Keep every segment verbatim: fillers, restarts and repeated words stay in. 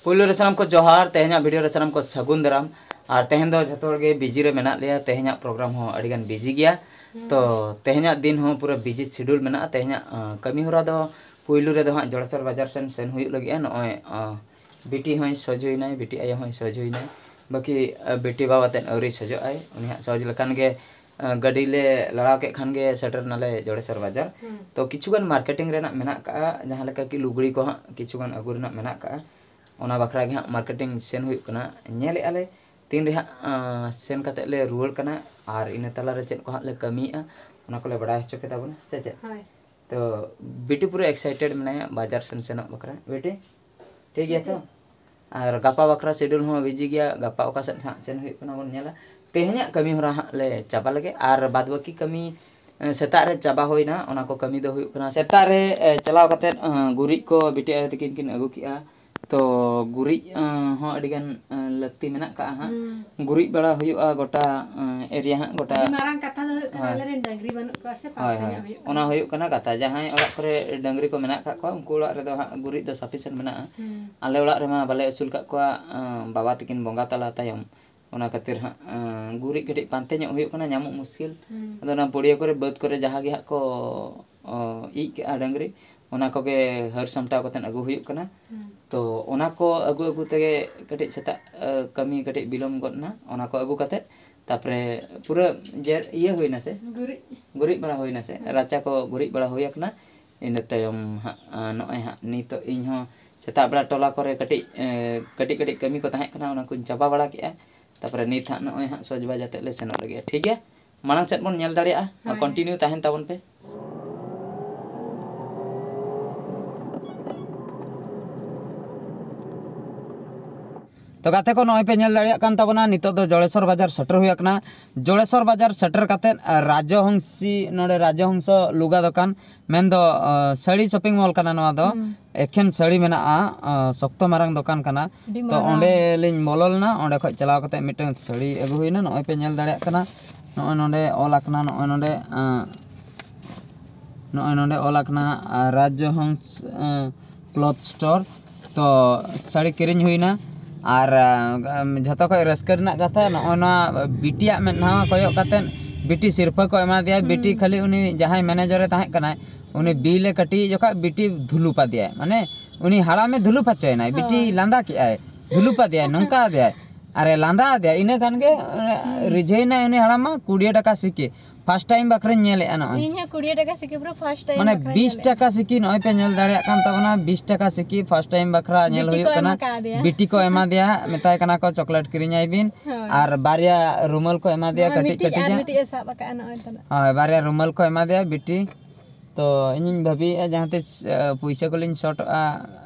ᱯᱩᱭᱞᱩ ᱨᱮ ᱥᱟᱱᱟᱢ ᱠᱚ ᱡᱚᱦᱟᱨ, ᱛᱮᱦᱮᱧᱟᱜ ᱵᱷᱤᱰᱤᱭᱳ ᱨᱮ ᱥᱟᱱᱟᱢ ᱠᱚ ᱥᱟᱹᱜᱩᱱ ᱫᱟᱨᱟᱢ᱾ ᱟᱨ ᱛᱮᱦᱮᱧ ᱫᱚ ᱡᱷᱚᱛᱚ ᱦᱚᱲ ᱜᱮ ᱵᱤᱡᱤ ᱨᱮ ᱢᱮᱱᱟᱜ ᱞᱮᱭᱟ, ᱛᱮᱦᱮᱧᱟᱜ ᱯᱨᱳᱜᱨᱟᱢ ᱦᱚᱸ ᱟᱹᱰᱤ ᱜᱟᱱ ᱵᱤᱡᱤ ᱜᱮᱭᱟ᱾ ᱛᱚ ᱛᱮᱦᱮᱧᱟᱜ ᱫᱤᱱ ᱦᱚᱸ ᱯᱩᱨᱟᱹ ᱵᱤᱡᱤ ᱥᱤᱰᱩᱞ ᱢᱮᱱᱟᱜᱼᱟ᱾ ᱛᱮᱦᱮᱧᱟᱜ ᱟᱸ, ᱠᱟᱹᱢᱤ ᱦᱚᱨᱟ ᱫᱚ ᱯᱩᱭᱞᱩ ᱨᱮᱫᱚ ᱦᱟᱸᱜ ᱡᱚᱲᱮᱥᱚᱨ ᱵᱟᱡᱟᱨ ᱥᱮᱱ ᱥᱮᱱ ᱦᱩᱭᱩᱜ ᱞᱟᱹᱜᱤᱫᱼᱟ᱾ ᱱᱚᱜᱼᱚᱭ ᱟᱸ, ᱵᱤᱴᱤ ᱦᱚᱸᱭ ᱥᱚᱡᱷᱮᱭᱮᱱᱟᱭ, ᱵᱤᱴᱤ ᱟᱭᱳ ᱦᱚᱸᱭ ᱥᱚᱡᱷᱮᱭᱮᱱᱟᱭ, ᱵᱟᱹᱠᱤ ᱟᱸ, ᱵᱤᱴᱤ ᱵᱟᱵᱟ ᱛᱮᱫ ᱟᱹᱣᱨᱤ ᱥᱚᱡᱷᱚᱜᱼᱟᱭ᱾ ᱩᱱᱤ ᱦᱟᱸᱜ ᱥᱚᱡᱷᱮ ᱞᱮᱠᱷᱟᱱ ᱜᱮ ᱟᱸ, ᱜᱟᱹᱰᱤ ᱞᱮ ᱞᱟᱲᱟᱣ ᱠᱮᱫ ᱠᱷᱟᱱ ᱜᱮ ᱥᱮᱴᱮᱨ ᱱᱟᱞᱮ ᱡᱚᱲᱮᱥᱚᱨ ᱵᱟᱡᱟᱨ᱾ ᱛᱚ ᱠᱤᱪᱷᱩ ᱜᱟᱱ ᱢᱟᱨᱠᱮᱴᱤᱝ ᱨᱮᱱᱟᱜ ᱢᱮᱱᱟᱜ ᱠᱟᱜᱼᱟ, ᱡᱟᱦᱟᱸ ᱞᱮᱠᱟ ᱠᱤ ᱞᱩᱜᱽᱲᱤ ᱠᱚ ᱦᱟᱸᱜ ᱠᱤᱪᱷᱩ ᱜᱟᱱ ᱟᱹᱜᱩ ᱨᱮᱱᱟᱜ ᱢᱮᱱᱟᱜ ᱠᱟᱜᱼᱟ᱾ ᱚᱱᱟ ᱵᱟᱠᱷᱨᱟ ᱜᱮ ᱦᱟᱸᱜ ᱢᱟᱨᱠᱮᱴᱤᱝ ᱥᱮᱱ ᱦᱩᱭᱩᱜ ᱠᱟᱱᱟ᱾ ᱧᱮᱞᱮᱫᱼᱟ ᱞᱮ ᱛᱤᱱ ᱨᱮ ᱦᱟᱸᱜ ᱟᱸ, ᱥᱮᱱ ᱠᱟᱛᱮᱫ ᱞᱮ ᱨᱩᱣᱟᱹᱲ ᱠᱟᱱᱟ ᱟᱨ ᱤᱱᱟᱹ ᱛᱟᱞᱟ ᱨᱮ ᱪᱮᱫ ᱠᱚ ᱦᱟᱸᱜ ᱞᱮ ᱠᱟᱹᱢᱤᱭᱮᱫᱼᱟ, ᱚᱱᱟ ᱠᱚᱞᱮ ᱵᱟᱲᱟᱭ ᱦᱚᱪᱚ ᱠᱮᱫᱟ ᱵᱚᱱ, ᱥᱮ ᱪᱮᱫ? ᱦᱳᱭ᱾ ᱛᱚ ᱵᱤᱴᱤ ᱯᱩᱨᱟᱹ ᱮᱠᱥᱟᱭᱴᱮᱰ ᱢᱮᱱᱟᱭᱟ ᱵᱟᱡᱟᱨ ᱥᱮᱱ ᱥᱮᱱᱚᱜ ᱵᱟᱠᱷᱨᱟ᱾ ᱵᱤᱴᱤ, ᱴᱷᱤᱠ ᱜᱮᱭᱟ ᱛᱚ? ᱟᱨ ᱜᱟᱯᱟ ᱵᱟᱠᱷᱨᱟ ᱥᱤᱰᱩᱞ ᱦᱚᱸ ᱵᱤᱡᱤ ᱜᱮᱭᱟ, ᱜᱟᱯᱟ ᱚᱠᱟ ᱥᱮᱫ ᱦᱟᱸᱜ ᱥᱮᱱ ᱦᱩᱭᱩᱜ ᱠᱟᱱᱟ ᱵᱚᱱ ᱧᱮᱞᱟ᱾ ᱛᱮᱦᱮᱧᱟᱜ ᱠᱟᱹᱢᱤ ᱦᱚᱨᱟ ᱦᱟᱸᱜ ᱞᱮ ᱪᱟᱵᱟ ᱞᱮᱜᱮ, ᱟᱨ ᱵᱟᱫ ᱵᱟᱹᱠᱤ ᱠᱟᱹᱢᱤ ᱮ, ᱥᱮᱛᱟᱜ ᱨᱮ ᱪᱟᱵᱟ ᱦᱩᱭᱱᱟ᱾ ᱚᱱᱟ ᱠᱚ ᱠᱟᱹᱢᱤ ᱫᱚ ᱦᱩᱭᱩᱜ ᱠᱟᱱᱟ ᱥᱮᱛᱟᱜ ᱨᱮ ᱮ, ᱪᱟᱞᱟᱣ ᱠᱟᱛᱮᱫ ᱮ, ᱜᱩᱨᱤᱡ ᱠᱚ ᱵᱤᱴᱤ ᱟᱭᱳ ᱛᱟᱹᱠᱤᱱ ᱠᱤᱱ ᱟᱹᱜᱩ ᱠᱮᱜᱼᱟ᱾ ᱛᱚ ᱜᱩᱨᱤᱡ ᱮ, ᱦᱚᱸ ᱟᱹᱰᱤ ᱜᱟᱱ ᱮ, ᱞᱟᱹᱠᱛᱤ ᱢᱮᱱᱟᱜ ᱠᱟᱜᱼᱟ ᱦᱟᱸᱜ᱾ ᱦᱩᱸ᱾ ᱜᱩᱨᱤᱡ ᱵᱟᱲᱟ ᱦᱩᱭᱩᱜᱼᱟ ᱜᱚᱴᱟ ᱮ, ᱮᱨᱤᱭᱟ ᱦᱟᱸᱜ, ᱜᱚᱴᱟ᱾ ᱟᱹᱰᱤ ᱢᱟᱨᱟᱝ ᱠᱟᱛᱷᱟ ᱫᱚ ᱦᱩᱭᱩᱜ ᱠᱟᱱᱟ, ᱦᱳᱭ᱾ ᱟᱞᱮᱨᱮᱱ ᱰᱟᱹᱝᱨᱤ ᱵᱟᱹᱱᱩᱜ ᱠᱚᱣᱟ ᱥᱮ, ᱦᱳᱭ, ᱯᱟᱱᱛᱮ ᱦᱳᱭ᱾ ᱧᱚᱜ ᱦᱩᱭᱩᱜ ᱠᱟᱱᱟ᱾ ᱚᱱᱟ ᱦᱩᱭᱩᱜ ᱠᱟᱱᱟ ᱠᱟᱛᱷᱟ, ᱡᱟᱦᱟᱸᱭ ᱚᱲᱟᱜ ᱠᱚᱨᱮ ᱰᱟᱹᱝᱨᱤ ᱠᱚ ᱢᱮᱱᱟᱜ ᱠᱟᱜ ᱠᱚᱣᱟ, ᱩᱱᱠᱩ ᱚᱲᱟᱜ ᱨᱮᱫᱚ ᱦᱟᱸᱜ ᱜᱩᱨᱤᱡ ᱫᱚ ᱥᱟᱯᱷᱤᱥᱮᱱᱴ ᱢᱮᱱᱟᱜᱼᱟ᱾ ᱦᱩᱸ᱾ ᱟᱞᱮ ᱚᱲᱟᱜ ᱨᱮᱢᱟ ᱵᱟᱞᱮ ᱟᱹᱥᱩᱞ ᱠᱟᱜ ᱠᱚᱣᱟ, ᱮ, ᱵᱟᱵᱟ ᱛᱟᱹᱠᱤᱱ ᱵᱚᱸᱜᱟ ᱛᱟᱞᱟ ᱛᱟᱭᱚᱢ᱾ ᱚᱱᱟ ᱠᱷᱟᱹᱛᱤᱨ ᱦᱟᱸᱜ, ᱮᱸ, ᱜᱩᱨᱤᱡ ᱠᱟᱹᱴᱤᱡ ᱯᱟᱱᱛᱮ ᱧᱚᱜ ᱦᱩᱭᱩᱜ ᱠᱟᱱᱟ, ᱧᱟᱢᱚᱜ ᱢᱩᱥᱠᱤᱞ᱾ ᱦᱩᱸ᱾ ᱟᱫᱚ ᱚᱱᱟ ᱯᱚᱲᱤᱭᱟᱹ ᱠᱚᱨᱮ, ᱵᱟᱹᱫᱽ ᱠᱚᱨᱮ ᱡᱟᱦᱟᱸ ᱜᱮ ᱦᱟᱸᱜ ᱠᱚ, ᱚ, ᱤᱡ ᱠᱟᱜᱼᱟ ᱰᱟᱹᱝᱨᱤ, ᱚᱱᱟ ᱠᱚᱜᱮ ᱦᱟᱹᱨ ᱥᱟᱢᱴᱟᱣ ᱠᱟᱛᱮᱫ ᱟᱹᱜᱩ ᱦᱩᱭᱩᱜ ᱠᱟᱱᱟ᱾ ᱦᱩᱸ᱾ ᱛᱚ ᱚᱱᱟ ᱠᱚ ᱟᱹᱜᱩ ᱟᱹᱜᱩ ᱛᱮᱜᱮ ᱠᱟᱹᱴᱤᱡ ᱥᱮᱛᱟᱜ, ᱮ, ᱠᱟᱹᱢᱤ ᱠᱟᱹᱴᱤᱡ ᱵᱤᱞᱚᱢ ᱜᱚᱫ ᱮᱱᱟ᱾ ᱚᱱᱟ ᱠᱚ ᱟᱹᱜᱩ ᱠᱟᱛᱮᱫ ᱛᱟᱯᱚᱨᱮ ᱯᱩᱨᱟᱹ ᱡᱮ ᱤᱭᱟᱹ ᱦᱩᱭᱱᱟ ᱥᱮ? ᱜᱩᱨᱤᱡ᱾ ᱜᱩᱨᱤᱡ ᱵᱟᱲᱟ ᱦᱩᱭᱱᱟ ᱥᱮ? ᱦᱩᱸ᱾ ᱨᱟᱪᱟ ᱠᱚ ᱜᱩᱨᱤᱡ ᱵᱟᱲᱟ ᱦᱩᱭ ᱟᱠᱟᱱᱟ᱾ ᱤᱱᱟᱹ ᱛᱟᱭᱚᱢ ᱦᱟᱸᱜ, ᱟ, ᱱᱚᱜᱼᱚᱭ ᱦᱟᱸᱜ ᱱᱤᱛᱚᱜ ᱤᱧ ᱦᱚᱸ ᱥᱮᱛᱟᱜ ᱵᱮᱲᱟ ᱴᱚᱞᱟ ᱠᱚᱨᱮ ᱠᱟᱹᱴᱤᱡ, ᱮ, ᱠᱟᱹᱴᱤᱡ ᱠᱟᱹᱴᱤᱡ ᱠᱟᱹᱢᱤ ᱠᱚ ᱛᱟᱦᱮᱸ ᱠᱟᱱᱟ, ᱚᱱᱟ ᱠᱚᱧ ᱪᱟᱵᱟ ᱵᱟᱲᱟ ᱠᱮᱜᱼᱟ᱾ ᱛᱟᱯᱚᱨᱮ ᱱᱤᱛ ᱦᱟᱸᱜ ᱱᱚᱜᱼᱚᱭ ᱦᱟᱸᱜ ᱥᱚᱡᱽ ᱵᱟᱡᱟ ᱛᱮᱫ ᱞᱮ ᱥᱮᱱᱚᱜ ᱞᱟᱹᱜᱤᱫᱼᱟ, ᱴᱷᱤᱠ ᱜᱮᱭᱟ? ᱢᱟᱲᱟᱝ ᱥᱮᱫ ᱵᱚᱱ ᱧᱮᱞ ᱫᱟᱲᱮᱭᱟᱜᱼᱟ, ᱦᱳᱭ᱾ ᱠᱚᱱᱴᱤᱱᱤᱭᱩ ᱛᱟᱦᱮᱱ ᱛᱟᱵᱚᱱ ᱯᱮ᱾ ᱛᱚ ᱜᱟᱛᱮ ᱠᱚ, ᱱᱚᱜᱼᱚᱭ ᱯᱮ ᱧᱮᱞ ᱫᱟᱲᱮᱭᱟᱜ ᱠᱟᱱ ᱛᱟᱵᱚᱱᱟ, ᱱᱤᱛᱚᱜ ᱫᱚ ᱡᱚᱲᱮᱥᱚᱨ ᱵᱟᱡᱟᱨ ᱥᱮᱴᱮᱨ ᱦᱩᱭ ᱟᱠᱟᱱᱟ᱾ ᱡᱚᱲᱮᱥᱚᱨ ᱵᱟᱡᱟᱨ ᱥᱮᱴᱮᱨ ᱠᱟᱛᱮᱫ, ᱟᱨ ᱨᱟᱡᱚᱦᱚᱝᱥᱤ, ᱱᱚᱰᱮ ᱨᱟᱡᱚᱦᱚᱝᱥᱚ ᱞᱩᱜᱟ ᱫᱚᱠᱟᱱ, ᱢᱮᱱᱫᱚ, ᱟ, ᱥᱟᱹᱲᱤ ᱥᱚᱯᱤᱝ ᱢᱚᱞ ᱠᱟᱱᱟ ᱱᱚᱣᱟ ᱫᱚ᱾ ᱦᱩᱸ᱾ ᱮᱠᱷᱮᱱ ᱥᱟᱹᱲᱤ ᱢᱮᱱᱟᱜᱼᱟ, ᱟ, ᱥᱚᱠᱛᱚ ᱢᱟᱨᱟᱝ ᱫᱚᱠᱟᱱ ᱠᱟᱱᱟ᱾ ᱟᱹᱰᱤ ᱛᱚ ᱢᱟᱨᱟᱝ᱾ ᱚᱸᱰᱮ ᱞᱤᱧ ᱵᱚᱞᱚ ᱞᱮᱱᱟ, ᱚᱸᱰᱮ ᱠᱷᱚᱡ ᱪᱟᱞᱟᱣ ᱠᱟᱛᱮᱫ ᱢᱤᱫᱴᱟᱝ ᱥᱟᱹᱲᱤ ᱟᱹᱜᱩ ᱦᱩᱭᱱᱟ᱾ ᱱᱚᱜᱼᱚᱭ ᱯᱮ ᱧᱮᱞ ᱫᱟᱲᱮᱭᱟᱜ ᱠᱟᱱᱟ, ᱱᱚᱜᱼᱚᱭ ᱱᱚᱰᱮ ᱚᱞ ᱟᱠᱟᱱᱟ, ᱱᱚᱜᱼᱚᱭ ᱱᱚᱰᱮ, ᱟ, ᱱᱚᱜᱼᱚᱭ ᱱᱚᱰᱮ ᱚᱞ ᱟᱠᱟᱱᱟ, ᱟ, ᱨᱟᱡᱽᱦᱚᱝᱥ, ᱟ, ᱠᱞᱚᱛᱷ ᱥᱴᱳᱨ᱾ ᱛᱚ ᱥᱟᱹᱲᱤ ᱠᱤᱨᱤᱧ ᱦᱩᱭᱱᱟ᱾ ᱟᱨ ᱡᱷᱚᱛᱚ ᱠᱷᱚᱱ ᱨᱟᱹᱥᱠᱟᱹ ᱨᱮᱱᱟᱜ ᱠᱟᱛᱷᱟ ᱱᱚᱜᱼᱚᱭ ᱱᱚᱣᱟ ᱵᱤᱴᱤᱭᱟᱜ ᱢᱮᱫ ᱱᱟᱣᱟ ᱠᱚᱭᱚᱜ ᱠᱟᱛᱮᱫ ᱵᱤᱴᱤ ᱥᱤᱨᱯᱟᱹ ᱠᱚ ᱮᱢᱟ ᱫᱮᱭᱟ᱾ ᱵᱤᱴᱤ ᱠᱷᱟᱹᱞᱤ ᱩᱱᱤ ᱡᱟᱦᱟᱸᱭ ᱢᱮᱱᱮᱡᱟᱨᱮ ᱛᱟᱦᱮᱸ ᱠᱟᱱᱟᱭ, ᱩᱱᱤ ᱵᱤᱞᱮ ᱠᱟᱹᱴᱤᱡ ᱡᱚᱠᱷᱚᱱ ᱵᱤᱴᱤ ᱫᱷᱩᱞᱩᱯ ᱟᱫᱮᱭᱟᱭ, ᱢᱟᱱᱮ ᱩᱱᱤ ᱦᱟᱲᱟᱢᱮ ᱫᱷᱩᱞᱩᱯ ᱦᱚᱪᱚᱭᱮᱱᱟᱭ᱾ ᱵᱤᱴᱤ ᱞᱟᱸᱫᱟ ᱠᱮᱜᱼᱟᱭ, ᱫᱷᱩᱞᱩᱯ ᱟᱫᱮᱭᱟᱭ, ᱱᱚᱝᱠᱟ ᱟᱫᱮᱭᱟᱭ, ᱟᱨᱮ ᱞᱟᱸᱫᱟ ᱟᱫᱮᱭᱟ᱾ ᱤᱱᱟᱹ ᱠᱷᱟᱱ ᱜᱮ ᱨᱤᱡᱷᱟᱹᱭᱮᱱᱟᱭ ᱩᱱᱤ ᱦᱟᱲᱟᱢ ᱢᱟ᱾ ᱠᱩᱲᱤ ᱴᱟᱠᱟ ᱥᱤᱠᱤ ᱯᱷᱟᱥᱴ ᱴᱟᱭᱤᱢ ᱵᱟᱠᱷᱨᱟᱧ ᱧᱮᱞᱮᱫᱼᱟ ᱱᱚᱜᱼᱚᱭ᱾ ᱤᱧ ᱦᱚᱸ ᱠᱩᱲᱤ ᱴᱟᱠᱟ ᱥᱤᱠᱤ ᱯᱩᱨᱟᱹ ᱯᱷᱟᱥᱴ ᱴᱟᱭᱤᱢ ᱢᱟᱱᱮ ᱵᱟᱠᱷᱨᱟᱧ ᱵᱤᱥ ᱧᱮᱞᱮᱫᱼᱟ᱾ ᱴᱟᱠᱟ ᱥᱤᱠᱤ ᱱᱚᱜᱼᱚᱭ ᱯᱮ ᱧᱮᱞ ᱫᱟᱲᱮᱭᱟᱜ ᱠᱟᱱ ᱛᱟᱵᱚᱱᱟ᱾ ᱵᱤᱥ ᱴᱟᱠᱟ ᱥᱤᱠᱤ ᱯᱷᱟᱥᱴ ᱴᱟᱭᱤᱢ ᱵᱟᱠᱷᱨᱟ ᱧᱮᱞ ᱵᱤᱴᱤ ᱦᱩᱭᱩᱜ ᱠᱚ ᱠᱟᱱᱟ᱾ ᱮᱢᱟ ᱠᱟᱫᱮᱭᱟ᱾ ᱵᱤᱴᱤ ᱠᱚ ᱮᱢᱟ ᱫᱮᱭᱟ, ᱢᱮᱛᱟᱭ ᱠᱟᱱᱟ ᱠᱚ ᱪᱚᱠᱞᱮᱴ ᱠᱤᱨᱤᱧ ᱟᱭ ᱵᱤᱱ᱾ ᱦᱳᱭ᱾ ᱟᱨ ᱵᱟᱨᱭᱟ ᱨᱩᱢᱟᱹᱞ ᱠᱚ ᱮᱢᱟ ᱫᱮᱭᱟ, ᱱᱚᱜᱼᱚᱭ ᱠᱟᱹᱴᱤᱡ ᱢᱤᱫᱴᱤᱡ ᱟᱨ ᱠᱟᱹᱴᱤᱡᱟᱜ᱾ ᱢᱤᱫᱴᱤᱡ ᱮ ᱥᱟᱵ ᱟᱠᱟᱫᱼᱟ ᱱᱚᱜᱼᱚᱭ ᱛᱟᱦᱞᱮ᱾ ᱦᱳᱭ, ᱵᱟᱨᱭᱟ ᱨᱩᱢᱟᱹᱞ ᱠᱚ ᱮᱢᱟ ᱫᱮᱭᱟ ᱵᱤᱴᱤ᱾ ᱛᱚ ᱤᱧᱤᱧ ᱵᱷᱟᱹᱵᱤᱭᱮᱫᱼᱟ ᱡᱟᱦᱟᱸ ᱛᱤᱥ ᱮ, ᱯᱩᱭᱥᱟᱹ ᱠᱚᱞᱤᱧ ᱥᱚᱨᱴᱚᱜᱼᱟ,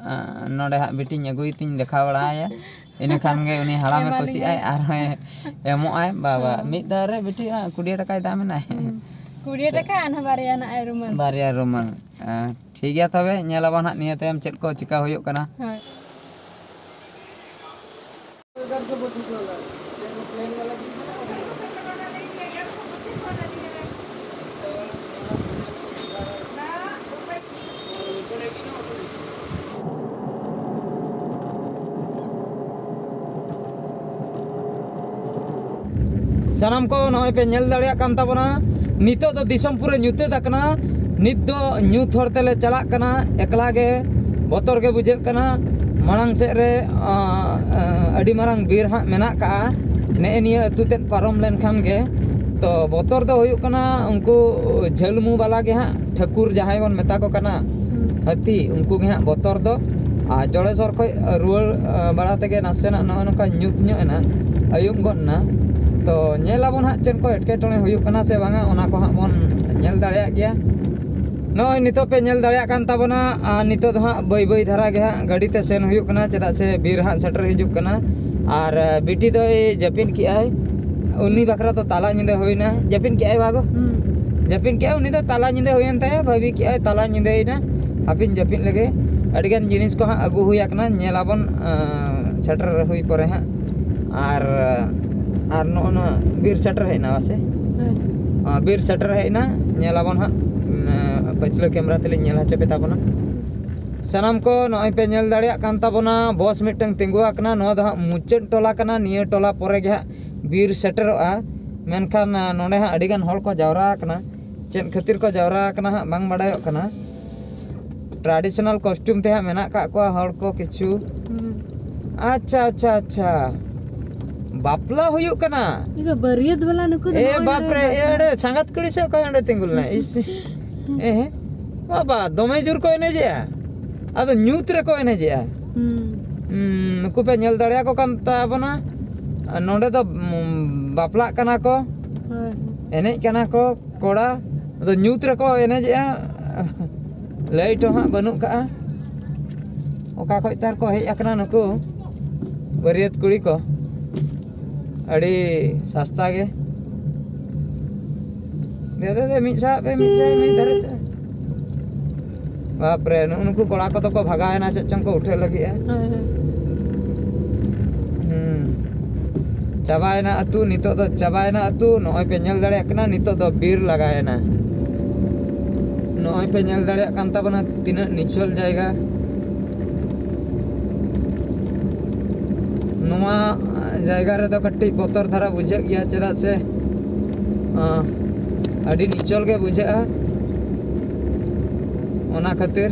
ᱮ, ᱱᱚᱰᱮ ᱦᱟᱸᱜ ᱵᱤᱴᱤᱧ ᱟᱹᱜᱩᱭ ᱛᱤᱧ ᱫᱮᱠᱷᱟᱣ ᱵᱟᱲᱟᱭᱟ᱾ ᱤᱱᱟᱹ ᱠᱷᱟᱱ ᱜᱮ ᱩᱱᱤ ᱦᱟᱲᱟᱢᱮ ᱮᱢᱟᱞᱤᱧᱟᱭ᱾ ᱠᱩᱥᱤᱜᱼᱟᱭ ᱟᱨᱦᱚᱸᱭ ᱮᱢᱚᱜᱼᱟᱭ᱾ ᱵᱟᱵᱟ, ᱦᱚᱸ᱾ ᱢᱤᱫ ᱫᱷᱟᱣ ᱨᱮ ᱵᱤᱴᱤ ᱦᱟᱸᱜ ᱠᱩᱲᱤ ᱴᱟᱠᱟᱭ ᱫᱟᱢ ᱮᱱᱟᱭ᱾ ᱦᱩᱸ᱾ ᱠᱩᱲᱤ ᱴᱟᱠᱟ ᱟᱨᱦᱚᱸ ᱵᱟᱨᱭᱟ ᱱᱟᱜ ᱮ ᱨᱩᱢᱟᱹᱞ᱾ ᱵᱟᱨᱭᱟ ᱨᱩᱢᱟᱹᱞ᱾ ᱮ, ᱴᱷᱤᱠ ᱜᱮᱭᱟ ᱛᱚᱵᱮ, ᱧᱮᱞ ᱟᱵᱚᱱ ᱦᱟᱸᱜ ᱱᱤᱭᱟᱹ ᱛᱟᱭᱚᱢ ᱪᱮᱫ ᱠᱚ ᱪᱤᱠᱟ ᱦᱩᱭᱩᱜ ᱠᱟᱱᱟ᱾ ᱦᱳᱭ᱾ ᱥᱟᱱᱟᱢ ᱠᱚ ᱱᱚᱜᱼᱚᱭ ᱯᱮ ᱧᱮᱞ ᱫᱟᱲᱮᱭᱟᱜ ᱠᱟᱱ ᱛᱟᱵᱚᱱᱟ, ᱱᱤᱛᱚᱜ ᱫᱚ ᱫᱤᱥᱚᱢ ᱯᱩᱨᱟᱹ ᱧᱩᱛᱟᱹᱛ ᱟᱠᱟᱱᱟ᱾ ᱱᱤᱛ ᱫᱚ ᱧᱩᱛ ᱦᱚᱨ ᱛᱮᱞᱮ ᱪᱟᱞᱟᱜ ᱠᱟᱱᱟ, ᱮᱠᱞᱟ ᱜᱮ, ᱵᱚᱛᱚᱨ ᱜᱮ ᱵᱩᱡᱷᱟᱹᱜ ᱠᱟᱱᱟ᱾ ᱢᱟᱲᱟᱝ ᱥᱮᱫ ᱨᱮ, ᱟᱸ, ᱟᱸ, ᱟᱹᱰᱤ ᱢᱟᱨᱟᱝ ᱵᱤᱨ ᱦᱟᱸᱜ ᱢᱮᱱᱟᱜ ᱠᱟᱜᱼᱟ᱾ ᱱᱮᱜᱼᱮ ᱱᱤᱭᱟᱹ ᱟᱹᱛᱩ ᱛᱮᱫ ᱯᱟᱨᱚᱢ ᱞᱮᱱᱠᱷᱟᱱ ᱜᱮ᱾ ᱛᱚ ᱵᱚᱛᱚᱨ ᱫᱚ ᱦᱩᱭᱩᱜ ᱠᱟᱱᱟ ᱩᱱᱠᱩ ᱡᱷᱟᱹᱞᱢᱩ ᱵᱟᱞᱟ ᱜᱮ ᱦᱟᱸᱜ, ᱴᱷᱟᱹᱠᱩᱨ ᱡᱟᱦᱟᱸᱭ ᱵᱚᱱ ᱢᱮᱛᱟ ᱠᱚ ᱠᱟᱱᱟ, ᱦᱩᱸ᱾ ᱦᱟᱹᱛᱤ, ᱩᱱᱠᱩ ᱜᱮ ᱦᱟᱸᱜ ᱵᱚᱛᱚᱨ ᱫᱚ᱾ ᱟᱨ ᱡᱚᱲᱮᱥᱚᱨ ᱠᱷᱚᱡ ᱨᱩᱣᱟᱹᱲ, ᱟᱸ, ᱵᱟᱲᱟ ᱛᱮᱜᱮ ᱱᱟᱥᱮᱱᱟᱜ ᱱᱚᱜᱼᱚᱭ ᱱᱚᱝᱠᱟ ᱧᱩᱛ ᱧᱚᱜ ᱮᱱᱟ, ᱟᱹᱭᱩᱵ ᱜᱚᱫ ᱮᱱᱟ᱾ ᱛᱚ ᱧᱮᱞ ᱟᱵᱚᱱ ᱦᱟᱸᱜ ᱪᱮᱫ ᱠᱚ ᱮᱴᱠᱮᱴᱚᱬᱮ ᱦᱩᱭᱩᱜ ᱠᱟᱱᱟ ᱥᱮ ᱵᱟᱝᱟ, ᱚᱱᱟ ᱠᱚ ᱦᱟᱸᱜ ᱵᱚᱱ ᱧᱮᱞ ᱫᱟᱲᱮᱭᱟᱜ ᱜᱮᱭᱟ᱾ ᱱᱚᱜᱼᱚᱭ ᱱᱤᱛᱚᱜ ᱯᱮ ᱧᱮᱞ ᱫᱟᱲᱮᱭᱟᱜ ᱠᱟᱱ ᱛᱟᱵᱚᱱᱟ, ᱟᱨ ᱱᱤᱛᱚᱜ ᱫᱚ ᱦᱟᱸᱜ ᱵᱟᱹᱭ ᱵᱟᱹᱭ ᱫᱷᱟᱨᱟ ᱜᱮ ᱦᱟᱸᱜ ᱜᱟᱹᱰᱤ ᱛᱮ ᱥᱮᱱ ᱦᱩᱭᱩᱜ ᱠᱟᱱᱟ, ᱪᱮᱫᱟᱜ ᱥᱮ ᱵᱤᱨ ᱦᱟᱸᱜ ᱥᱮᱴᱮᱨ ᱦᱤᱡᱩᱜ ᱠᱟᱱᱟ᱾ ᱟᱨ, ᱟᱸ, ᱵᱤᱴᱤ ᱫᱚᱭ ᱡᱟᱹᱯᱤᱫ ᱠᱮᱜᱼᱟᱭ, ᱩᱱᱤ ᱵᱟᱠᱷᱨᱟ ᱫᱚ ᱛᱟᱞᱟ ᱧᱤᱫᱟᱹ ᱦᱩᱭᱱᱟ᱾ ᱡᱟᱹᱯᱤᱫ ᱠᱮᱜᱼᱟᱭ ᱵᱟᱜᱚ? ᱦᱩᱸ᱾ ᱡᱟᱹᱯᱤᱫ ᱠᱮᱜᱼᱟᱭ, ᱩᱱᱤ ᱫᱚ ᱛᱟᱞᱟ ᱧᱤᱫᱟᱹ ᱦᱩᱭᱮᱱ ᱛᱟᱭᱟ, ᱵᱷᱟᱹᱵᱤ ᱠᱮᱜᱼᱟᱭ ᱛᱟᱞᱟ ᱧᱤᱫᱟᱹᱭᱮᱱᱟ, ᱦᱟᱯᱮᱧ ᱡᱟᱹᱯᱤᱫ ᱞᱮᱜᱮ᱾ ᱟᱹᱰᱤᱜᱟᱱ ᱡᱤᱱᱤᱥ ᱠᱚ ᱦᱟᱸᱜ ᱟᱹᱜᱩ ᱦᱩᱭ ᱟᱠᱟᱱᱟ, ᱧᱮᱞ ᱟᱵᱚᱱ, ᱟᱸ, ᱥᱮᱴᱮᱨ ᱦᱩᱭ ᱯᱚᱨᱮ ᱦᱟᱸᱜ᱾ ᱟᱨ, ᱟᱨ ᱱᱚᱜᱼᱚ ᱱᱚᱣᱟ ᱵᱤᱨ ᱥᱮᱴᱮᱨ ᱦᱮᱡ ᱮᱱᱟ ᱵᱟᱥᱮ? ᱦᱳᱭ᱾ ᱟᱸ, ᱵᱤᱨ ᱥᱮᱴᱮᱨ ᱦᱮᱡ ᱮᱱᱟ, ᱧᱮᱞ ᱟᱵᱚᱱ ᱦᱟᱸᱜ, ᱩᱸ, ᱯᱟᱹᱪᱷᱞᱟᱹ ᱠᱮᱢᱨᱟ ᱛᱮᱞᱤᱧ ᱧᱮᱞ ᱦᱚᱪᱚ ᱯᱮ ᱛᱟᱵᱚᱱᱟ᱾ ᱥᱟᱱᱟᱢ ᱠᱚ, ᱱᱚᱜᱼᱚᱭ ᱯᱮ ᱧᱮᱞ ᱫᱟᱲᱮᱭᱟᱜ ᱠᱟᱱ ᱛᱟᱵᱚᱱᱟ, ᱵᱚᱥ ᱢᱤᱫᱴᱟᱝ ᱛᱤᱸᱜᱩ ᱟᱠᱟᱱᱟ᱾ ᱱᱚᱣᱟ ᱫᱚ ᱦᱟᱸᱜ ᱢᱩᱪᱟᱹᱫ ᱴᱚᱞᱟ ᱠᱟᱱᱟ᱾ ᱱᱤᱭᱟᱹ ᱴᱚᱞᱟ ᱯᱚᱨᱮ ᱜᱮ ᱦᱟᱸᱜ ᱵᱤᱨ ᱥᱮᱴᱮᱨᱚᱜᱼᱟ᱾ ᱢᱮᱱᱠᱷᱟᱱ, ᱟ, ᱱᱚᱰᱮ ᱦᱟᱸᱜ ᱟᱹᱰᱤ ᱜᱟᱱ ᱦᱚᱲ ᱠᱚ ᱡᱟᱣᱨᱟ ᱟᱠᱟᱱᱟ᱾ ᱪᱮᱫ ᱠᱷᱟᱹᱛᱤᱨ ᱠᱚ ᱡᱟᱣᱨᱟ ᱟᱠᱟᱱᱟ ᱦᱟᱸᱜ ᱵᱟᱝ ᱵᱟᱰᱟᱭᱚᱜ ᱠᱟᱱᱟ᱾ Traditional costume ᱛᱮ ᱦᱟᱸᱜ ᱢᱮᱱᱟᱜ ᱠᱟᱜ ᱠᱚᱣᱟ ᱦᱚᱲ ᱠᱚ ᱠᱤᱪᱷᱩ᱾ ᱦᱩᱸ᱾ ᱟᱪᱪᱷᱟ, ᱟᱪᱪᱷᱟ, ᱟᱪᱪᱷᱟ᱾ ᱵᱟᱯᱞᱟ ᱦᱩᱭᱩᱜ ᱠᱟᱱᱟ᱾ ᱤᱭᱟᱹ ᱵᱟᱹᱨᱭᱟᱹᱛ ᱵᱟᱞᱟ ᱱᱩᱠᱩ ᱫᱚ ᱮ ᱱᱚᱜᱼᱚᱭ ᱵᱟᱯ ᱨᱮ, ᱱᱚᱰᱮ ᱮ ᱚᱸᱰᱮ ᱥᱟᱸᱜᱟᱛ ᱠᱩᱲᱤ ᱥᱮ ᱚᱠᱚᱭ ᱚᱸᱰᱮ ᱛᱤᱸᱜᱩ ᱞᱮᱱᱟ? ᱤᱥ, ᱮ ᱦᱮᱸ᱾ ᱵᱟᱵᱟ, ᱫᱚᱢᱮ ᱡᱳᱨ ᱠᱚ ᱮᱱᱮᱡᱮᱜᱼᱟ᱾ ᱟᱫᱚ ᱧᱩᱛ ᱨᱮᱠᱚ ᱮᱱᱮᱡᱮᱜᱼᱟ᱾ ᱦᱩᱸ᱾ ᱦᱩᱸ, ᱱᱩᱠᱩ ᱯᱮ ᱧᱮᱞ ᱫᱟᱲᱮᱭᱟᱠᱚ ᱠᱟᱱ ᱛᱟᱵᱚᱱᱟ᱾ ᱟᱨ ᱱᱚᱰᱮ ᱫᱚ, ᱩᱸ, ᱵᱟᱯᱞᱟᱜ ᱠᱟᱱᱟ ᱠᱚ, ᱦᱳᱭ, ᱦᱳᱭ᱾ ᱮᱱᱮᱡ ᱠᱟᱱᱟ ᱠᱚ ᱠᱚᱲᱟ᱾ ᱟᱫᱚ ᱧᱩᱛ ᱨᱮᱠᱚ ᱮᱱᱮᱡᱮᱜᱼᱟ᱾ ᱞᱟᱭᱤᱴ ᱦᱚᱸ ᱦᱟᱸᱜ ᱵᱟᱹᱱᱩᱜ ᱠᱟᱜᱼᱟ᱾ ᱚᱠᱟ ᱠᱷᱚᱡ ᱛᱟᱨ ᱠᱚ ᱦᱮᱡ ᱟᱠᱟᱱᱟ ᱱᱩᱠᱩ ᱵᱟᱹᱨᱭᱟᱹᱛ ᱠᱩᱲᱤ ᱠᱚ? ᱟᱹᱰᱤ ᱥᱟᱥᱛᱟ ᱜᱮ᱾ ᱫᱮ, ᱫᱮ, ᱫᱮ, ᱢᱤᱫ ᱥᱟᱵ ᱯᱮ, ᱢᱤᱫ ᱥᱟᱵ, ᱢᱤᱫ ᱫᱷᱟᱨᱮ ᱥᱮᱫ᱾ ᱵᱟᱯ ᱨᱮ, ᱱᱩᱜᱼᱩ ᱱᱩᱠᱩ ᱠᱚᱲᱟ ᱠᱚᱫᱚ ᱠᱚ ᱵᱷᱟᱜᱟᱣᱮᱱᱟ, ᱪᱮᱫ ᱪᱚᱝ ᱠᱚ ᱩᱴᱷᱟᱹᱜ ᱞᱟᱹᱜᱤᱫᱼᱟ᱾ ᱦᱳᱭ, ᱦᱳᱭ᱾ ᱦᱩᱸ᱾ ᱪᱟᱵᱟᱭᱮᱱᱟ ᱟᱹᱛᱩ, ᱱᱤᱛᱚᱜ ᱫᱚ ᱪᱟᱵᱟᱭᱮᱱᱟ ᱟᱹᱛᱩ᱾ ᱱᱚᱜᱼᱚᱭ ᱯᱮ ᱧᱮᱞ ᱫᱟᱲᱮᱭᱟᱜ ᱠᱟᱱᱟ, ᱱᱤᱛᱚᱜ ᱫᱚ ᱵᱤᱨ ᱞᱟᱜᱟᱭᱮᱱᱟ᱾ ᱱᱚᱜᱼᱚᱭ ᱯᱮ ᱧᱮᱞ ᱫᱟᱲᱮᱭᱟᱜ ᱠᱟᱱ ᱛᱟᱵᱚᱱᱟ, ᱛᱤᱱᱟᱹᱜ ᱱᱤᱪᱚᱞ ᱡᱟᱭᱜᱟ᱾ ᱱᱚᱣᱟ ᱡᱟᱭᱜᱟ ᱨᱮᱫᱚ ᱠᱟᱹᱴᱤᱡ ᱵᱚᱛᱚᱨ ᱫᱷᱟᱨᱟ ᱵᱩᱡᱷᱟᱹᱜ ᱜᱮᱭᱟ, ᱪᱮᱫᱟᱜ ᱥᱮ, ᱟᱸ, ᱟᱹᱰᱤ ᱱᱤᱪᱚᱞ ᱜᱮ ᱵᱩᱡᱷᱟᱹᱜᱼᱟ᱾ ᱚᱱᱟ ᱠᱷᱟᱹᱛᱤᱨ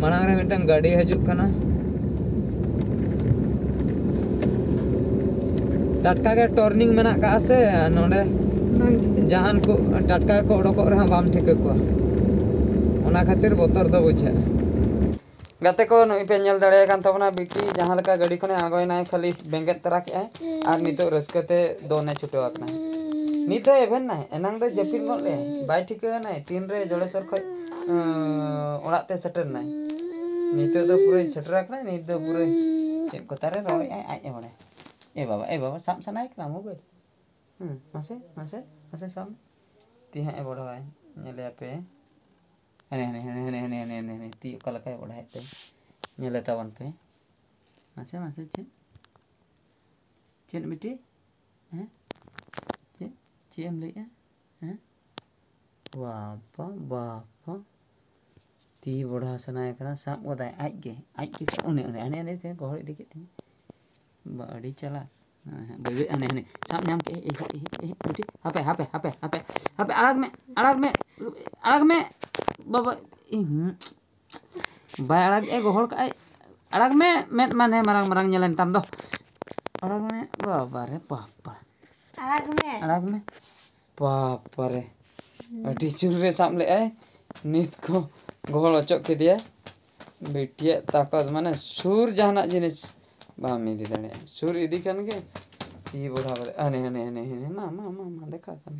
ᱢᱟᱲᱟᱝ ᱨᱮ ᱢᱤᱫᱴᱟᱝ ᱜᱟᱹᱰᱤ ᱦᱤᱡᱩᱜ ᱠᱟᱱᱟ᱾ ᱴᱟᱴᱠᱟ ᱜᱮ turning ᱢᱮᱱᱟᱜ ᱠᱟᱜᱼᱟ ᱥᱮ ᱱᱚᱰᱮ, ᱵᱟᱝ ᱴᱷᱤᱠᱟᱹᱜ ᱠᱟᱱᱟ᱾ ᱡᱟᱦᱟᱱ ᱠᱚ ᱴᱟᱴᱠᱟ ᱜᱮᱠᱚ ᱚᱰᱚᱠᱚᱜ ᱨᱮᱦᱚᱸ ᱵᱟᱢ ᱴᱷᱤᱠᱟᱹ ᱠᱚᱣᱟ᱾ ᱚᱱᱟ ᱠᱷᱟᱹᱛᱤᱨ ᱵᱚᱛᱚᱨ ᱫᱚ ᱵᱩᱡᱷᱟᱹᱜᱼᱟ᱾ ᱜᱟᱛᱮ ᱠᱚ, ᱱᱩᱭ ᱯᱮ ᱧᱮᱞ ᱫᱟᱲᱮᱭᱟᱭ ᱠᱟᱱ ᱛᱟᱵᱚᱱᱟ, ᱵᱤᱴᱤ ᱡᱟᱦᱟᱸ ᱞᱮᱠᱟ ᱜᱟᱹᱰᱤ ᱠᱷᱚᱱᱮ ᱟᱬᱜᱚᱭᱮᱱᱟᱭ, ᱠᱷᱟᱹᱞᱤ ᱵᱮᱸᱜᱮᱫ ᱛᱚᱨᱟ ᱠᱮᱜᱼᱟᱭ ᱟᱨ ᱱᱤᱛᱚᱜ ᱨᱟᱹᱥᱠᱟᱹ ᱛᱮ ᱫᱚᱱᱮ ᱪᱷᱩᱴᱟᱹᱣ ᱟᱠᱟᱱᱟ᱾ ᱱᱤᱛ ᱫᱚ ᱮᱵᱷᱮᱱ ᱱᱟᱭ, ᱮᱱᱟᱝ ᱫᱚᱭ ᱡᱟᱹᱯᱤᱫ ᱜᱚᱫ ᱞᱮᱜᱼᱟᱭ, ᱵᱟᱭ ᱴᱷᱤᱠᱟᱹ ᱟᱱᱟᱭ ᱛᱤᱱ ᱨᱮ ᱡᱚᱲᱮᱥᱚᱨ ᱠᱷᱚᱡ, ᱟᱸ, ᱚᱲᱟᱜ ᱛᱮ ᱥᱮᱴᱮᱨ ᱱᱟᱭ᱾ ᱱᱤᱛᱚᱜ ᱫᱚ ᱯᱩᱨᱟᱹᱭ ᱥᱮᱴᱮᱨ ᱟᱠᱟᱱᱟᱭ, ᱱᱤᱛ ᱫᱚ ᱯᱩᱨᱟᱹᱭ ᱪᱮᱫ ᱠᱚᱛᱟ ᱨᱮ ᱨᱚᱲᱮᱜᱼᱟᱭ, ᱟᱡ ᱮ ᱵᱟᱲᱟᱭᱟ᱾ ᱮ ᱵᱟᱵᱟ, ᱮ ᱵᱟᱵᱟ, ᱥᱟᱵ ᱥᱟᱱᱟᱭᱮ ᱠᱟᱱᱟ ᱢᱳᱵᱟᱭᱤᱞ᱾ ᱦᱮᱸ, ᱢᱟᱥᱮ, ᱢᱟᱥᱮ, ᱢᱟᱥᱮ ᱥᱟᱵ ᱢᱮ᱾ ᱛᱤ ᱦᱟᱸᱜ ᱮ ᱵᱚᱲᱦᱟᱣᱟᱭ, ᱧᱮᱞᱮᱭᱟ ᱯᱮ᱾ ᱦᱟᱱᱮ, ᱦᱟᱱᱮ, ᱦᱟᱱᱮ, ᱦᱟᱱᱮ, ᱦᱟᱱᱮ, ᱦᱟᱱᱮ, ᱦᱟᱱᱮ, ᱛᱤ ᱚᱠᱟ ᱞᱮᱠᱟᱭ ᱵᱚᱲᱦᱟᱭᱮᱫ ᱛᱟᱭ᱾ ᱧᱮᱞᱮ ᱛᱟᱵᱚᱱ ᱯᱮ᱾ ᱢᱟᱥᱮ, ᱢᱟᱥᱮ, ᱪᱮᱫ? ᱪᱮᱫ ᱢᱤᱫᱴᱤᱡ? ᱦᱮᱸ? ᱪᱮᱫ? ᱪᱮᱫ ᱮᱢ ᱞᱟᱹᱭᱮᱜᱼᱟ? ᱦᱮᱸ? ᱵᱟᱵᱟ, ᱵᱟᱵᱟ᱾ ᱛᱤ ᱛᱤ ᱵᱚᱲᱦᱟ ᱥᱟᱱᱟᱭᱮ ᱠᱟᱱᱟ, ᱥᱟᱵ ᱜᱚᱫᱟᱭ ᱟᱡ ᱜᱮ, ᱟᱡ ᱜᱮ ᱩᱱᱤ ᱩᱱᱤ ᱦᱟᱱᱮ ᱦᱟᱱᱮ ᱛᱮ ᱜᱚᱦᱚᱲ ᱤᱫᱤ ᱠᱮᱫ ᱛᱤᱧᱟ᱾ ᱵᱟ, ᱟᱹᱰᱤ ᱪᱟᱞᱟᱠ᱾ ᱦᱮᱸ, ᱦᱮᱸ, ᱵᱟᱹᱭ ᱵᱟᱹᱭ ᱦᱟᱱᱮ ᱦᱟᱱᱮ ᱥᱟᱵ ᱧᱟᱢ ᱠᱮᱫ, ᱮ, ᱮ, ᱮ, ᱮ, ᱵᱤᱴᱤ, ᱦᱟᱯᱮ, ᱦᱟᱯᱮ, ᱦᱟᱯᱮ, ᱦᱟᱯᱮ, ᱟᱲᱟᱜᱽ ᱢᱮ, ᱟᱲᱟᱜᱽ ᱢᱮ, ᱟᱲᱟᱜᱽ ᱢᱮ, ᱵᱟᱵᱟ, ᱤ, ᱦᱩᱸ᱾ ᱵᱟᱭ ᱟᱲᱟᱜᱮᱜᱼᱟ, ᱜᱚᱦᱚᱲ ᱠᱟᱜᱼᱟᱭ᱾ ᱟᱲᱟᱜᱽ ᱢᱮ, ᱢᱮᱫ ᱢᱟ ᱱᱮ ᱢᱟᱨᱟᱝ ᱢᱟᱨᱟᱝ ᱧᱮᱞᱮᱱ ᱛᱟᱢ ᱫᱚ᱾ ᱟᱲᱟᱜᱽ ᱢᱮ, ᱵᱟᱵᱟ ᱨᱮ ᱵᱟᱵᱟ᱾ ᱟᱲᱟᱜᱽ ᱢᱮ᱾ ᱟᱲᱟᱜᱽ ᱢᱮ᱾ ᱵᱟᱵᱟ ᱨᱮ᱾ ᱟᱹᱰᱤ ᱡᱳᱨ ᱨᱮ ᱥᱟᱵ ᱞᱮᱜᱼᱟᱭ᱾ ᱱᱤᱛ ᱠᱚ ᱜᱚᱦᱚᱲ ᱚᱪᱚᱜ ᱠᱮᱫᱮᱭᱟ᱾ ᱵᱤᱴᱤᱭᱟᱜ ᱛᱟᱠᱚᱛ, ᱢᱟᱱᱮ ᱥᱩᱨ ᱡᱟᱦᱟᱱᱟᱜ ᱡᱤᱱᱤᱥ ᱵᱟᱢ ᱤᱫᱤ ᱫᱟᱲᱮᱭᱟᱜᱼᱟ᱾ ᱥᱩᱨ ᱤᱫᱤ ᱠᱷᱟᱱ ᱜᱮ ᱛᱤ ᱵᱚᱲᱦᱟ ᱠᱟᱛᱮ, ᱦᱟᱱᱮ, ᱦᱟᱱᱮ, ᱦᱟᱱᱮ, ᱦᱟᱱᱮ, ᱢᱟ, ᱢᱟ, ᱢᱟ, ᱢᱟ, ᱫᱮᱠᱷᱟᱣ ᱛᱟᱢ᱾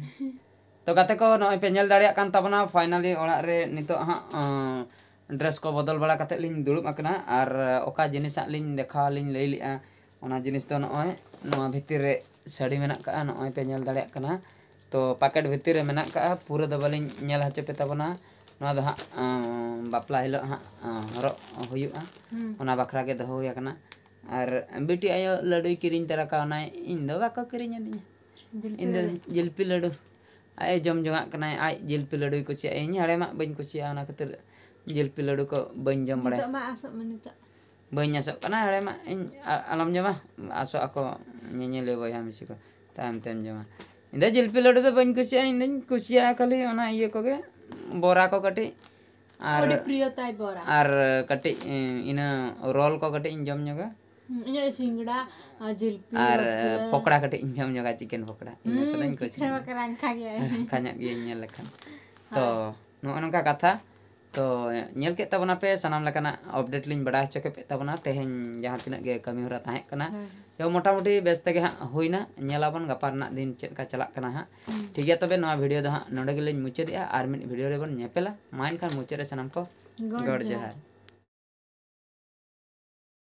ᱛᱚ ᱜᱟᱛᱮ ᱠᱚ, ᱱᱚᱜᱼᱚᱭ ᱯᱮ ᱧᱮᱞ ᱫᱟᱲᱮᱭᱟᱜ ᱠᱟᱱ ᱛᱟᱵᱚᱱᱟ, finally ᱚᱲᱟᱜ ᱨᱮ ᱱᱤᱛᱚᱜ ᱦᱟᱸᱜ, ᱟᱸ, dress ᱠᱚ ᱵᱚᱫᱚᱞ ᱵᱟᱲᱟ ᱠᱟᱛᱮᱫ ᱞᱤᱧ ᱫᱩᱲᱩᱵ ᱟᱠᱟᱱᱟ᱾ ᱟᱨ ᱚᱠᱟ ᱡᱤᱱᱤᱥ ᱦᱟᱸᱜ ᱞᱤᱧ ᱫᱮᱠᱷᱟᱣ ᱞᱤᱧ ᱞᱟᱹᱭ ᱞᱮᱜᱼᱟ, ᱚᱱᱟ ᱡᱤᱱᱤᱥ ᱫᱚ ᱱᱚᱜᱼᱚᱭ ᱱᱚᱣᱟ ᱵᱷᱤᱛᱤᱨ ᱨᱮ ᱥᱟᱹᱲᱤ ᱢᱮᱱᱟᱜ ᱠᱟᱜᱼᱟ, ᱱᱚᱜᱼᱚᱭ ᱯᱮ ᱧᱮᱞ ᱫᱟᱲᱮᱭᱟᱜ ᱠᱟᱱᱟ᱾ ᱛᱚ packet ᱵᱷᱤᱛᱤᱨ ᱨᱮ ᱢᱮᱱᱟᱜ ᱠᱟᱜᱼᱟ, ᱯᱩᱨᱟᱹ ᱫᱚ ᱵᱟᱹᱞᱤᱧ ᱧᱮᱞ ᱦᱚᱪᱚ ᱯᱮ ᱛᱟᱵᱚᱱᱟ᱾ ᱱᱚᱣᱟ ᱫᱚ ᱦᱟᱸᱜ, ᱟᱸ, ᱵᱟᱯᱞᱟ ᱦᱤᱞᱳᱜ ᱦᱟᱸᱜ, ᱟᱸ, ᱦᱚᱨᱚᱜ ᱦᱩᱭᱩᱜᱼᱟ, ᱦᱩᱸ᱾ ᱚᱱᱟ ᱵᱟᱠᱷᱨᱟ ᱜᱮ ᱫᱚᱦᱚ ᱦᱩᱭ ᱟᱠᱟᱱᱟ᱾ ᱟᱨ ᱵᱤᱴᱤ ᱟᱭᱳ ᱞᱟᱹᱰᱩᱭ ᱠᱤᱨᱤᱧ ᱛᱟᱨᱟ ᱠᱟᱣᱱᱟᱭ, ᱤᱧ ᱫᱚ ᱵᱟᱠᱚ ᱠᱤᱨᱤᱧ ᱟᱹᱫᱤᱧᱟ᱾ ᱡᱤᱞᱯᱤ ᱤᱧ ᱫᱚ ᱞᱟᱹᱰᱩ᱾ ᱡᱤᱞᱯᱤ ᱞᱟᱹᱰᱩ᱾ ᱟᱡ ᱮ ᱡᱚᱢ ᱡᱚᱝᱟᱜ ᱠᱟᱱᱟᱭ, ᱟᱡ ᱡᱤᱞᱯᱤ ᱞᱟᱹᱰᱩᱭ ᱠᱩᱥᱤᱭᱟᱜᱼᱟ᱾ ᱤᱧ ᱦᱮᱲᱮᱢᱟᱜ ᱵᱟᱹᱧ ᱠᱩᱥᱤᱭᱟᱜᱼᱟ, ᱚᱱᱟ ᱠᱷᱟᱹᱛᱤᱨ ᱡᱤᱞᱯᱤ ᱞᱟᱹᱰᱩ ᱠᱚ ᱵᱟᱹᱧ ᱡᱚᱢ ᱵᱟᱲᱟᱭᱟ᱾ ᱱᱤᱛᱚᱜ ᱢᱟ ᱟᱥᱚᱜ ᱢᱮ ᱱᱤᱛᱚᱜ᱾ ᱵᱟᱹᱧ ᱟᱥᱚᱜ ᱠᱟᱱᱟ ᱦᱮᱲᱮᱢᱟᱜ ᱤᱧ, ᱟ-, ᱟᱞᱚᱢ ᱡᱚᱢᱟ, ᱟᱥᱚᱜ ᱟᱠᱚ ᱧᱮᱧᱮᱞᱤᱭᱟᱹ ᱵᱚᱭᱦᱟ ᱢᱤᱥᱤ ᱠᱚ, ᱛᱟᱭᱚᱢ ᱛᱮᱢ ᱡᱚᱢᱟ᱾ ᱤᱧ ᱫᱚ ᱡᱤᱞᱯᱤ ᱞᱟᱹᱰᱩ ᱫᱚ ᱵᱟᱹᱧ ᱠᱩᱥᱤᱭᱟᱜᱼᱟ, ᱤᱧ ᱫᱚᱧ ᱠᱩᱥᱤᱭᱟᱜᱼᱟ ᱠᱷᱟᱹᱞᱤ ᱚᱱᱟ ᱤᱭᱟᱹ ᱠᱚᱜᱮ, ᱵᱚᱨᱟ ᱠᱚ ᱠᱟᱹᱴᱤᱡ, ᱟᱨ, ᱟᱹᱰᱤ ᱯᱨᱤᱭᱚ ᱛᱟᱭ ᱵᱚᱨᱟ᱾ ᱟᱨ ᱠᱟᱹᱴᱤᱡ, ᱤᱱᱟᱹ ᱨᱳᱞ ᱠᱚ ᱠᱟᱹᱴᱤᱡ ᱤᱧ ᱡᱚᱢ ᱧᱚᱜᱟ᱾ ᱦᱩᱸ, ᱤᱧᱟᱹᱜ ᱥᱤᱸᱜᱲᱟ, ᱟᱨ ᱡᱤᱞᱯᱤ, ᱟᱨ ᱨᱚᱥᱜᱩᱞᱞᱟᱹ᱾ ᱯᱚᱠᱚᱲᱟ ᱠᱟᱹᱴᱤᱡ ᱤᱧ ᱡᱚᱢ ᱧᱚᱜᱟ, chicken ᱯᱚᱠᱚᱲᱟ, ᱤᱱᱟᱹ ᱦᱩᱸ, ᱠᱚᱫᱚᱧ chicken ᱠᱩᱥᱤᱭᱟᱜᱼᱟ᱾ ᱯᱚᱠᱚᱲᱟ ᱮᱱᱠᱷᱟᱱ ᱜᱮ᱾ ᱮᱱᱠᱷᱟᱱ ᱧᱚᱜ ᱜᱮᱭᱟᱹᱧ ᱧᱮᱞ ᱞᱮᱠᱷᱟᱱ᱾ ᱛᱚ, ᱦᱳᱭ᱾ ᱱᱚᱜᱼᱚ ᱱᱚᱝᱠᱟ ᱠᱟᱛᱷᱟ᱾ ᱛᱚ, ᱧᱮᱞ ᱠᱮᱫ ᱛᱟᱵᱚᱱᱟᱯᱮ, ᱥᱟᱱᱟᱢ ᱞᱮᱠᱟᱱᱟᱜ update ᱞᱤᱧ ᱵᱟᱲᱟᱭ ᱦᱚᱪᱚ ᱠᱮᱫ ᱛᱟᱵᱚᱱᱟ᱾ ᱛᱮᱦᱮᱧ ᱡᱟᱦᱟᱸ ᱛᱤᱱᱟᱹᱜ ᱜᱮ ᱠᱟᱹᱢᱤ ᱦᱚᱨᱟ ᱛᱟᱦᱮᱸ ᱠᱟᱱᱟ, ᱦᱳᱭ᱾ ᱛᱚ, ᱢᱚᱴᱟᱢᱩᱴᱤ ᱵᱮᱥ ᱛᱮᱜᱮ ᱦᱟᱸᱜ ᱦᱩᱭᱱᱟ᱾ ᱧᱮᱞᱟᱵᱚᱱ ᱜᱟᱯᱟ ᱨᱮᱱᱟᱜ ᱫᱤᱱ ᱪᱮᱫ ᱞᱮᱠᱟ ᱪᱟᱞᱟᱜ ᱠᱟᱱᱟ ᱦᱟᱸᱜ᱾ ᱦᱩᱸ᱾ ᱴᱷᱤᱠ ᱜᱮᱭᱟ, ᱛᱚᱵᱮ ᱱᱚᱣᱟ video ᱫᱚ ᱦᱟᱸᱜ ᱱᱚᱸᱰᱮ ᱜᱮᱞᱤᱧ ᱢᱩᱪᱟᱹᱫᱮᱜᱼᱟ᱾ ᱟᱨ ᱢᱤᱫ video ᱨᱮᱵᱚᱱ ᱧᱮᱯᱮᱞᱟ᱾ ᱢᱟ ᱮᱱᱠᱷᱟᱱ ᱢᱩᱪᱟᱹᱫ ᱨᱮ ᱥᱟᱱᱟᱢ ᱠᱚ ᱜᱚᱰ ᱜᱚᱰ ᱡᱚᱦᱟᱨ᱾ ᱡᱚᱦᱟᱨ᱾